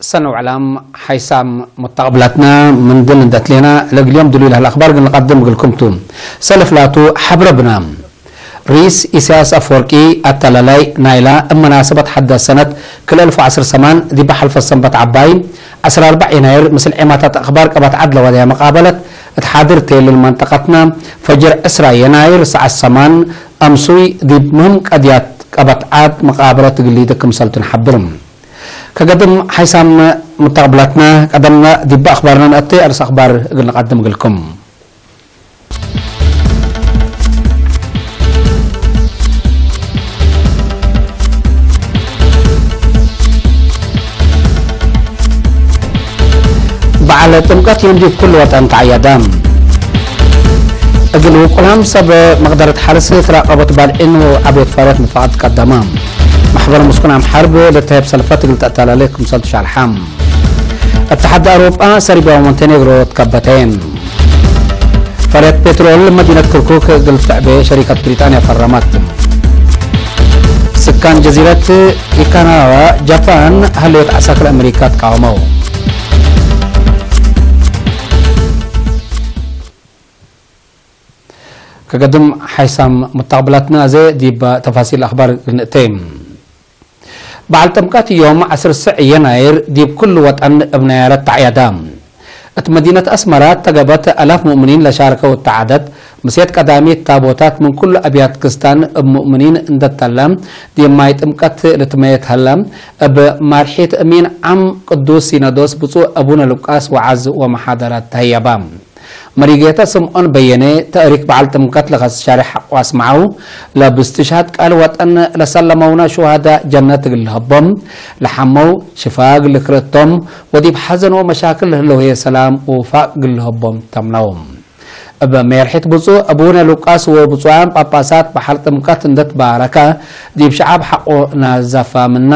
ሰነ ውዕላም ሓይሳም ሙተቕብላትና ምንድን እንደትሌና ለግልዮም ድሉ ይልሃል ኣኽባር ግን ንቐድም እግልኩምቱ ሰለፍላቱ ሓብረብና ሪስ ኢሳያስ ኣፈወርቂ ኣተላላይ ናይላ እመናሰበት ሓዳስ ሰነት ክልእልፎ ዓስር ሰማን ዲባ ሓልፈት ሰንበት ዓባይ ዓስራ ኣርባዕ የናይር ምስል ዔማታት ኣኽባር ቀባት ዓድ ለወዳያ መቓበለት እትሓድር ቴልል መንጠቐትና ፈጅር ዕስራ የናይር ሰዓት ሰማን ኣምሱይ ዲብ ምህም ቀድያት ቀበት ዓድ መቓበለት ግሊ ድክምሰልቱ ንሓብር። ከገድም ሓይሳም ሙተቕብላትና ቀደምና ዲባ ኣኽባርና ንእተይ ኣርስ ኣኽባር እግል ንቐድም እግልኩም። በዓል ጥምቀት ዮም ዲብ ኩሉ ወጠን ተዓያዳ። እግል ውቁላም ሰብ መቕደረት ሓርስ ትራቐቦት ባልዒን ወዓብዮት ፈረት ንፋቐት ቀደማ። ማሕበር ምስኩን ኣምሓርብ ልተህብ ሰልፈት እግል ተእተላለየ ክምሰል ትሻልሓም። እተሓድ ኣውሮጳ ሰርቢያ ወሞንቴኔግሮ ትከበተየን። ፈርያት ፔትሮል መዲነት ክርኩክ እግል ትዕበ ሸሪከት ብሪጣንያ ፈረመት። ስካን ጀዚረት ኢካናዋ ጃፓን ሃለዮት ዓሳክር ኣመሪካ ትቃወመው። ከገድም ሓይሳም ሙተቕብላትና ዘ ዲብ ተፋሲል ኣኽባር ግንእተ። በዓል ጥምቀት ዮም ዓስር ስዕ የናይር ዲብ ኩሉ ወጠን እብ ናያረት ተዕያዳ። እት መዲነት ኣስመራ እተገበት ኣላፍ ሙእምኒን ለሻርከው እተዓደት ምሴት ቀዳሚት ታቦታት ምን ኩሉ ኣብያት ክስታን እብ ሙእምኒን እንደተላ ዲብ ማይ ጥምቀት ልትመየት ሀላ። እብ ማርሒት እሚን ዓም ቅዱስ ሲኖዶስ ብፁዕ ኣቡነ ሉቃስ ወዓዝ ወመሓደራት ተህየባ። መሪጌታ ስምዖን በየነ ተእሪክ በዓል ጥምቀት ለኸስ ሻሪሕ ሓቋስ መዓው ለብስትሽሃድ ቃል ወጠን ለሰለመውና ሸሃዳ ጀነት እግል ልሀቦም ለሓመው ሽፋ እግል ልክርቶም ወዲብ ሓዘን ወመሻክል ለህለውየ ሰላም ወውፋቅ እግል ልሀቦም ተምነው። እብ ሜርሒት ብፁዕ ኣቡነ ሉቃስ ወብፁዓን ጳጳሳት በዓል ጥምቀት እንደትባረካ ዲብ ሸዓብ ሓቆ ናዘፋምና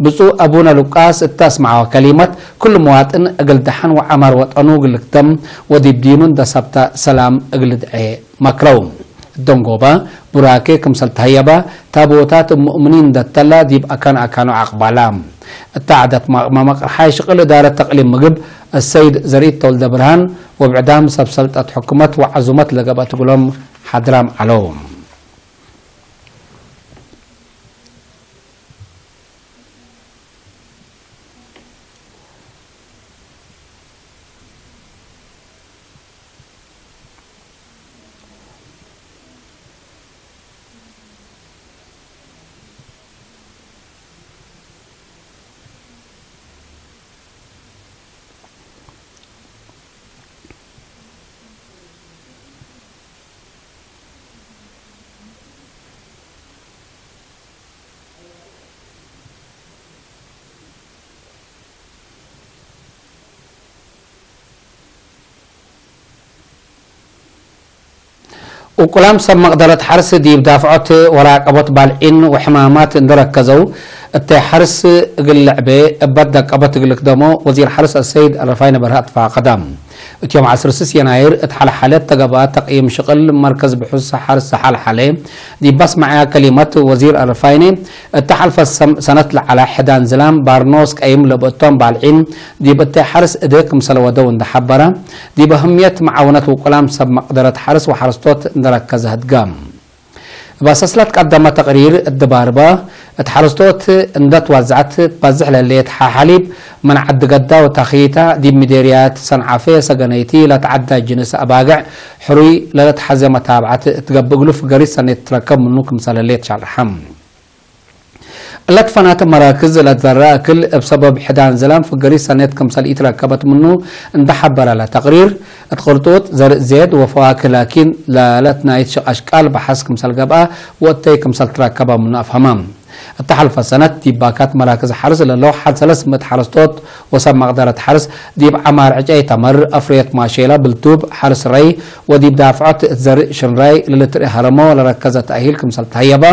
ብፁዕ ኣቡነ ሉቃስ እተስመዐወ ከሊመት ኩሉ መዋጥን እግል ደሓን ወዓማር ወጠኑ እግል ልክተም ወዲብ ዲኑ እንደ ሰብተ ሰላም እግል ድዔ መክረው። ደንጎባ ቡራኬ ክምሰል ተህየባ ታቦታት ሙእምኒን እንደተላ ዲብ ኣካን ኣካኑ ዓቕባላ። እታ ዓደት መመቕርሓይ ሽቕል እዳረት ተቕሊም ምግብ እሰይድ ዘርኢት ተወልደ ብርሃን ወብዕዳም ሰብ ሰልጠት ሕኩመት ወዓዙመት ለገብአት እግሎም ሓድራም ዓለው። ውቁላም ሰብ መቕደረት ሓርስ ዲብ ዳፍዖት ወራቀቦት ባልዒን ወሕማማት እንደረከዘው እተ ሓርስ እግል ልዕቤ እበት ደቀቦት እግል ክደሞ ወዚር ሓርስ ኣሰይድ ኣረፋይነ በርሀ ኣትፋቀዳ። እትዮም ዓስር ስስ የናይር እት ሓልሓለ ተገባ ተቕይም ሽቕል መርከዝ ብሑስ ሓርስ ሓልሓለ ዲብ ኣስማዕያ ከሊመት ወዚር ኣረፋይነ እተ ሓልፈ ሰም-፣ ሰነት ለዓላ ሕዳን ዝላም ባርኖስ ቀይም ለብእቶም ባልዒን ዲብ እተ ሓርስ እደ ክምሰለ ወደው እንደሓበረ ዲብ ኣህምየት መዓውነት ውቁላም ሰብ መቕደረት ሓርስ ወሓረስቶት እንደረከዘ ህድጋ። እባ ሰስላት ቀደመ ተቕሪር እድባርባ እት ሓረስቶት እንደትዋዝዐት ባዝሕ ለለየት ሓሓሊብ መን ዓዲ ገዳ ወታኺታ ዲብ ሚዴርያት ሰንዓፈ ሰገነይቲ ለትዓዳ ጅንስ ኣባግዕ ሕሩይ ለለትሓዘ መታብዓት እትገብእ ግሉፍ ገሪስ ሰኔት ትረከብ ምኑ ክምሰለለየት ሻርሓም። እለት ፈናተ መራክዝ ለትዘራ እክል እብ ሰበብ ሕዳን ዝላም ፍገሪ ሰኔት ክምሰል ኢትረከበት ምኑ እንደሓበረ ለተቅሪር፣ እት ቅርጡት ዘርእ ዜድ ወፈዋክህ ላኪን ለለት ናይት ሽቃሽቃል በሐስ ክምሰል ገብአ ወእተይ ክምሰል ትረከበ ምኑ አፍሀመ። እተ ሐልፈ ሰነት ዲብ ባካት መራክዝ ሐርስ ለለው ሐድ ሰለስ ምእት ሐረስቶት ወሰብ መቅደረት ሐርስ ዲብ ዐማር ዕጨይ ተመር፣ አፍርየት ማሼላ፣ ብልቱብ፣ ሐርስ ረይ ወዲብ ዳፍዖት እት ዘርእ ሽንራይ ለልትርኢ ሀረሞ ለረከዘ ተእሂል ክምሰል ተሀየበ።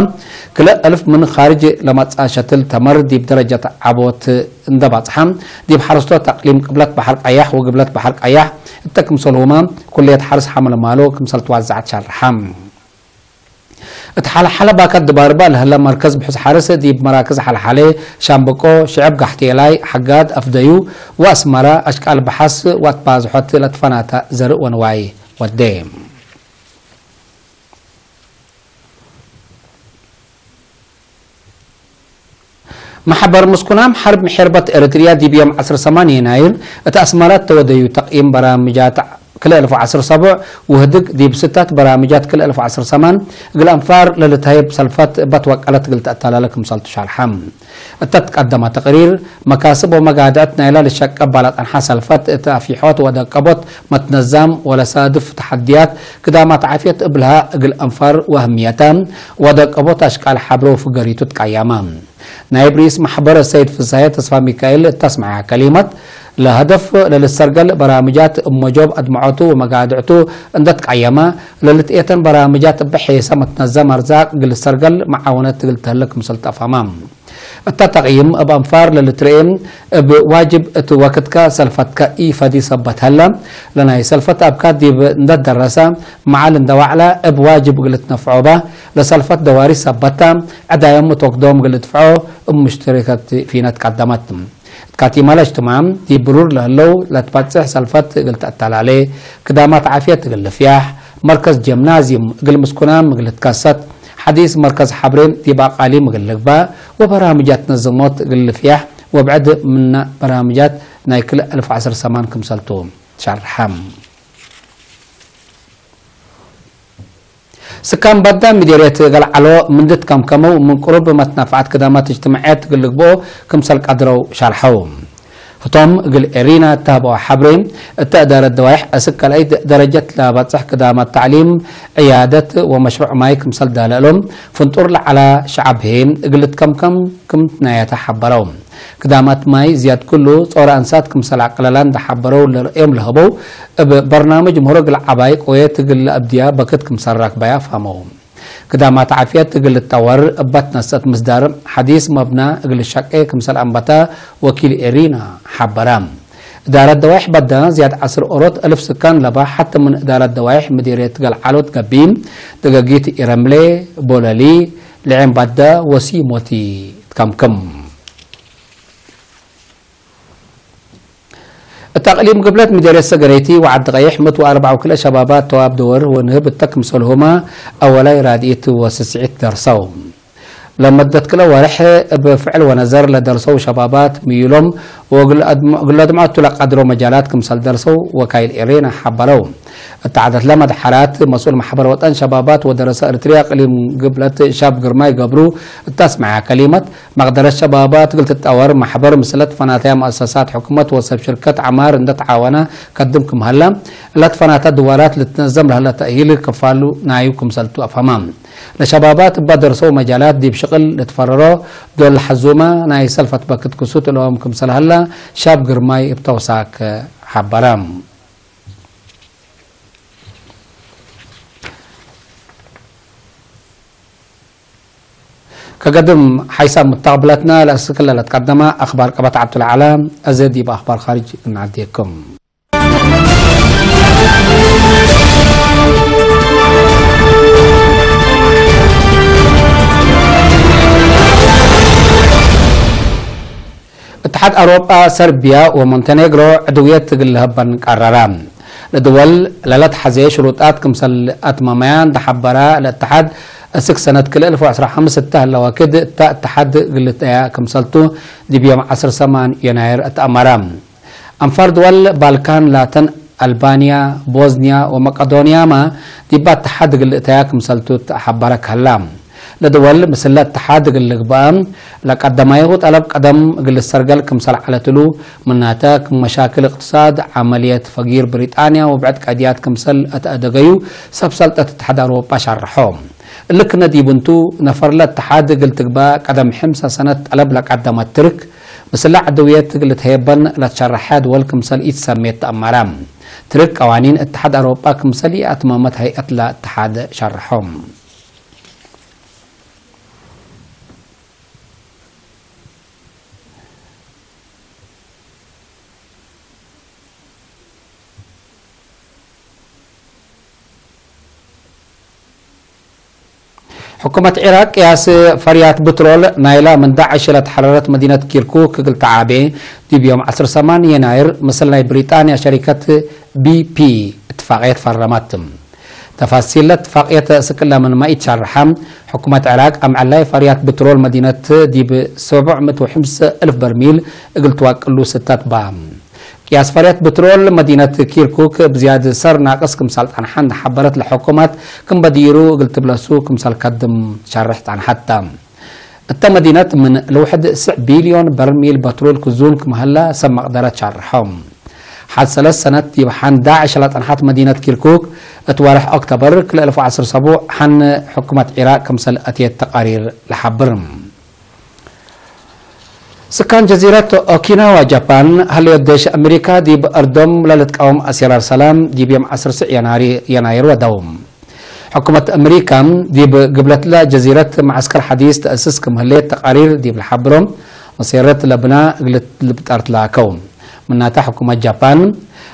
ክልእ እልፍ ምን ኻርጅ ለመጽአ ሸትል ተመር ዲብ ደረጀት ዐቦት እንደ ባጽሐ፣ ዲብ ሐረስቶት አቅሊም ቅብለት በሐር ቀያሕ ወግብለት በሐር ቀያሕ እተ ክምሰልሁመ ኩልየት ሐርስ ሐመለ ማሎ ክምሰል ትዋዘዐት ሸርሐ። እቲ ሓለሓለ ባካት ድባርባ ለህለ መርከዝ ብሑዝ ሓርስ ዲብ መራክዝ ሓለሓለ ሻምበቆ፣ ሽዕብ ጋሕቴላይ፣ ሓጋድ፣ ኣፍደዩ፣ ወኣስመራ፣ ኣሽቃል ብሓስ፣ ዋት ባዝሖት ለትፈናታ ዘርእ ወንዋይ ወደ። ማሕበር ምስኩናም ሓርብ ምሕርበት ኤርትርያ ዲብ ዮም ዓሰርተ ሰማንየ ናይር እቲ ኣስመራ ተወደዩ ተቕይም በራምጃት ክልተ ኣልፍ ዓሰርተ ሰብዕ ውህድግ ዲብ ስታት በራምጃት ክልተ ኣልፍ ዓሰርተ ሰማን እግል ኣንፋር ለልትሃየብ ሰልፈት ባት ዋቀለት እግል ተኣተላለ ክምሰል ትሻርሓ። እተት ቀደማ ተቕሪር መካስብ ወመጋድዕት ናይላ ልሸቀ ባላጣንሓ ሰልፈት እቲ ኣፊሖት ወደቀቦት መትነዛም ወለሳድፍ ተሓድያት ክዳማት ዓፍየት እብልሃ እግል ኣንፋር ወህምየታ ወደቀቦት ኣሽቃል ሓብረ ወፍገሪቱ ትቃያማ። ናይብ ርኢስ ማሕበር ሰይድ ፍሳሐ ተስፋ ሚካኤል እታስምዓ ከሊመት፣ ለሀደፍ ለልሰርገል በራምጃት እብ መጆብ ኣድምዖቱ ወመጋድዕቱ እንደትቃየማ፣ ለልትኤተን በራምጃት እብ ሔሰ መትነዘም ኣርዛቅ እግል ሰርገል መዓወነት እግል ተህለ ክምሰል ጠፋማ። እታ ተቕይም እብ ኣንፋር ለልትርኤ እብ ዋጅብ እት ወክትከ ሰልፈትከ ኢፈዲ ሰበት ሀለ፣ ለናይ ሰልፈት ኣብካ ዲብ እንደደረሰ መዓል እንደዋዕላ እብ ዋጅብ እግል ትነፍዖ ባ፣ ለሰልፈት ደዋሪ ሰበታ፣ ዕዳዮም እት ወክዶም እግል እድፍዖ እብ ሙሽተሪከት ፊነት ቀደመት። እት ካቲማለ እጅትማዕ ዲብ ብሩር ለህለው ለትባጽሕ ሰልፈት እግል ተኣተላሌ፣ ክዳማት ዓፍየት እግል ልፍያሕ፣ መርከዝ ጀምናዝዩም እግል ምስኩናም እግል ልትከሰት፣ ሐዲስ መርከዝ ሐብሬ ዲብ ኣቃሊም እግል ልግባእ፣ ወበራምጃት ነዘሞት እግል ልፍያሕ፣ ወብዕድ ምነ በራምጃት ናይ ክልእ ኣልፍ ዓሰርተ ሰማን ክምሰልቱ ሸርሐ። ስካን ባዳ ምዴርየት ገልዓሎ ምንዲ ትከምከመው ምን ቅሩብ መትናፍዓት ክዳማት እጅትማዕየት ግልግብኦ ክምሰል ቀድረው ሻርሐው። ህቶም እግል ኤሪና እተህበኦ ሐብሬ፣ እተ እዳረት ደዋይሕ እስክ ካልኣይ ደረጀት ለባጽሕ ክዳማት ታዕሊም፣ ዕያደት ወመሽሩዕ ማይ ክምሰል ዳለእሎም፣ ፍንጡር ለዓላ ሸዓብ ሄ እግል ትከምከም ክም ትናየተ ሐበረው። ክዳማት ማይ ዝያድ ክሉ ጾረ ኣንሳት ክምሰል ኣቅለላን ደሓበረው ለርእዮም ለህበው፣ እብ በርናምጅ ምህሮ እግል ዓባይ ቆየት እግል ለኣብድያ በክት ክምሰል ራክባያ ፋመው። ክዳማት ዓፍየት እግል ልትጠወር እባ ትነሰት ምስዳር ሐዲስ መብና እግል ሸቄ ክምሰል ኣንበታ ወኪል ኤሪና ሐበራ። እዳረት ደዋይሕ ባዳ ዝያድ ዐስር ኦሮት እልፍ ስካን ለባ ሐተ ምን እዳረት ደዋይሕ ምዲርየት ገልዓሎት ገቢ፣ ደገጊት ኢረምሌ፣ ቦለሊ፣ ልዔን ባዳ ወሲሞቲ ትከምክም። እታ እቅሊም ግብለት ምዴርየት ሰገረይቲ ወዓዲ ቀይሕ ምእት ወኣርብዓ ወክልኤ ሸባባት ተዋብ ደወር ወንህብ እተ ክምሰልሁማ ኣወላይ ራድኢት ወስስዒት ደርሰው። ለመደት ክልኤ ወርሕ እብ ፍዕል ወነዘር ለደርሰው ሸባባት ምዩሎም ወግል ኣድም-፣ ግለ ኣድምዖቱ ለቃድሮ መጃላት ክምሰል ደርሰው ወካይል ኤሬና ሐበረው። እታ ዓደት ለመድሐራት መስኡል ማሕበር ወጠን ሸባባት ወደረሰ እርትርያ እቅሊም ግብለት ሻብ ግርማይ ገብሩ እታስምዐያ ከሊመት፣ መቅደረት ሸባባት እግል ትጠወር ማሕበር ምስለት ፈናተያ መአሰሳት ሕኩመት ወሰብ ሽርከት ዐማር እንደ ተዓወነ ከድም ክም ሀለ፣ እለት ፈናተ ድዋላት ልትነዘም ለህለ ተእሂል ክፋሉ ናዩ ክምሰልቱ አፍሀማ። ለሸባባት እባ ደርሰው መጃላት ዲብ ሽቅል ልትፈረሮ ዶል ሐዙመ ናይ ሰልፈት በክት ክሱት እሎም ክምሰል ሀለ ሻብ ግርማይ እብ ተውሳክ ሐበረ። ከገድም ሓይሳብ ምተቕብለትና ለእስክለ ለትቀደመ ኣኽባር ቀበት ዓብቱ ለዓለ፣ እዘ ዲብ ኣኽባር ኻርጅ እናዓድየኩም። እትሓድ ኣውሮጳ፣ ሰርቢያ ወሞንቴኔግሮ ዕድውየት እግል ልሀበን ቀረራ። ለድወል ለለትሐዜ ሽሩጣት ክምሰል ኣትመመያ እንተሓበራ፣ ለእትሓድ እስክ ሰነት ክልኤ እልፍ ወዕስራ ወሐምስ እተ ህለ ወክድ እታ እትሓድ እግል ልትአያ ክምሰልቱ ዲብ ዮም ዐስር ሰማን የናይር እትኣመራ። ኣንፋር ድወል ባልካን ላተን ኣልባንያ፣ ቦዝንያ ወመቀዶንያማ ዲባ እትሓድ እግል ልእተያ ክምሰልቱ ተሓበረ ከላ። ለድወል ምስለ እትሓድ እግል ልግበአ ለቀደማይሁ ጠለብ ቀደም እግል ልሰርገል ክምሰል ዐለትሉ፣ ምናተ ክም መሻክል እቅትሳድ፣ ዐመልየት ፈጊር ብሪጣንያ ወብዕድ ቀድያት ክምሰል እትአደገዩ ሰብ ሰልጠት እትሓድ አውሮጳ ሸርሖ። እልክነ ዲቡ እንቱ፣ ነፈርለ እትሓድ እግል ትግበእ ቀደም ሕምሰ ሰነት ጠለብ ለቀደመት ትርክ፣ ምስለ ዐደውየት እግል ልትሄበን ለትሸረሐ ድወል ክምሰል ኢትሰሜት ተአመረ። ትርክ ቀዋኒን እትሓድ አውሮጳ ክምሰል ኢአትመመት ሀይአት ለእትሓድ ሸርሖ። ሕኩመት ዒራቅ ቅያስ ፈርያት ብትሮል ናይላ ምን ዳዕሽ ለተሓረረት መዲነት ኪርኩክ እግል ተዓቤ ዲብ ዮም ዓሰርተ ሰማን የናይር ምስል ናይ ብሪጣንያ ሸሪከት ቢ ፒ እትፋቅየት ፈረመት። ተፋሲል ለትፋቅየት ስቅለ ምን ማኢት ሻርሓ፣ ሕኩመት ዒራቅ ኣምዕላይ ፈርያት ብትሮል መዲነት ዲብ ሰብዕ ምእት ወሕምስ እልፍ በርሚል እግል ትዋቅሉ ስተት ባ። ቅያስ ፈርያት ብትሮል መዲነት ኪርኩክ ብዝያድ ሰር ናቅስ ክምሳል ጣንሓ እንዳሓበረት ለሕኩማት ክም በዲሩ እግል ትብለሱ ክምሳል ከድም ሻርሕ ጣንሓታ። እተ መዲነት ምን ልውሕድ ስዕ ቢልዮን በርሚል በትሮል ክዙን ክመህላ ሰብ መቅደረት ሻርሖም። ሓድ ሰለስ ሰነት ዲብ ሓን ዳዕሽ ለጠንሓት መዲነት ኪርኩክ እት ወርሕ ኦክቶበር ክልተ እልፍ ወዓሰርተ ሰቡዕ ሓን ሕኩመት ዒራቅ ክምሰል ኣትየት ተቃሪር ለሓብር። ስካን ጀዚረት ኦኪናዋ ጃፓን፣ ሀልዮት ዴሽ ኣሜሪካ ዲብ እርዶም ለልትቃወም ኣሲራር ሰላም ዲብ ዮም ዓሰርተ የናሪ-፣ የናይር ወደው። ሕኩመት ኣሜሪካ ዲብ ግብለትላ ጀዚረት መዓስከር ሓዲስ ተእስስ ክምህሌት ተቃሪር ዲብ ለሓብሮም፣ መሴረት ለብና እግልት ልብጣርት ላከው። ምናታ ሕኩመት ጃፓን፣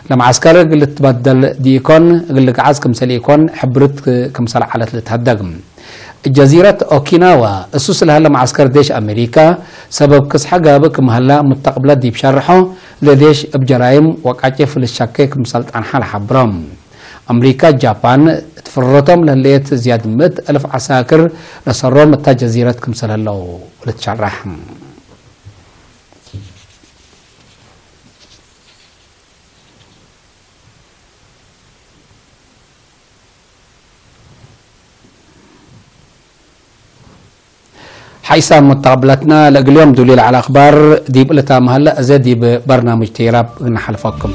ለመዓስከር እግል ትበደል ዲኢኮን፣ እግል ልግዓዝ ክምሰል ኢኮን፣ ሕብርት ክምሰል ዓለት ልትሃደግ። ጀዚረት ኦኪናዋ፣ እሱ ስለሃለ መዓስከር ዴሽ ኣሜሪካ፣ ሰበብ ክስሐ ጋብ ክመሃላ ሙተቅብለት ዲብ ሸርሖ፣ ለዴሽ እብ ጀራይም ወቃጭፍ ልሻከ ክምሰል ጣንሓ ለሓብሮም። ኣሜሪካ ጃፓን፣ እትፍረቶም ለህለየት ዝያድ ምእት እልፍ ዓሳክር ለሰሮም እታ ጀዚረት ክምሰል ህለው ልትሸራሕ። ሓይሳም ሙተቅብለትና ለእግልዮም ዱሊ ለዓል ኣኽባር ዲብ እልታ መሃላ እዘ ዲብ በርናምጅ ቴራብ ግናሓልፈኩም።